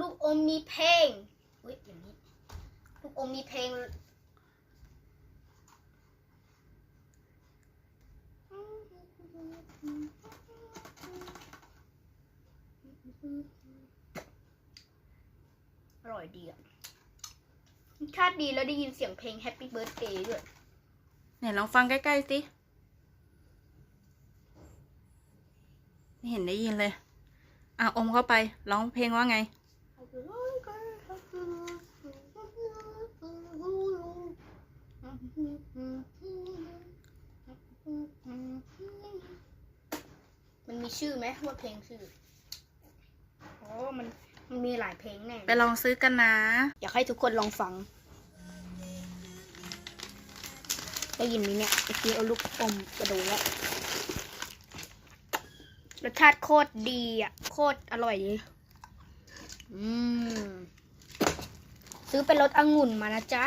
ລູກອົມມີເພງ ອຸ້ຍ ຢ່າງນີ້ ລູກອົມມີເພງ. ອະຮ່ອຍດີອະ ລົດຊາດດີ ແລ້ວໄດ້ຍິນສຽງເພງ Happy Birthday ດ້ວຍ. ໄຫນລອງຟັງໃກ້ໆ ຊິ ບໍ່ເຫັນໄດ້ຍິນເລີຍ. ອ່ະ ອົມເຂົ້າໄປ. ຮ້ອງເພງວ່າໄງ? ມັນມີຊື່ໄໝ? ວ່າເພງຊື່ ໂອ້ ມັນ ມັນມີຫຼາຍເພງແນ່. ໄປລອງຊື້ກັນນະ. ຢາກໃຫ້ທຸກຄົນລອງຟັງ. ໄດ້ຍິນໄໝເນຍ? ເມື່ອກີ້ເອົາລູກອົມກະໂດດແລ້ວ. ລົດຊາດໂຄດດີອະ ໂຄດອະຮ່ອຍເລີຍ. ອືມ ຊື້ເປັນລົດອະງຸ່ນມານະຈ໊ະ.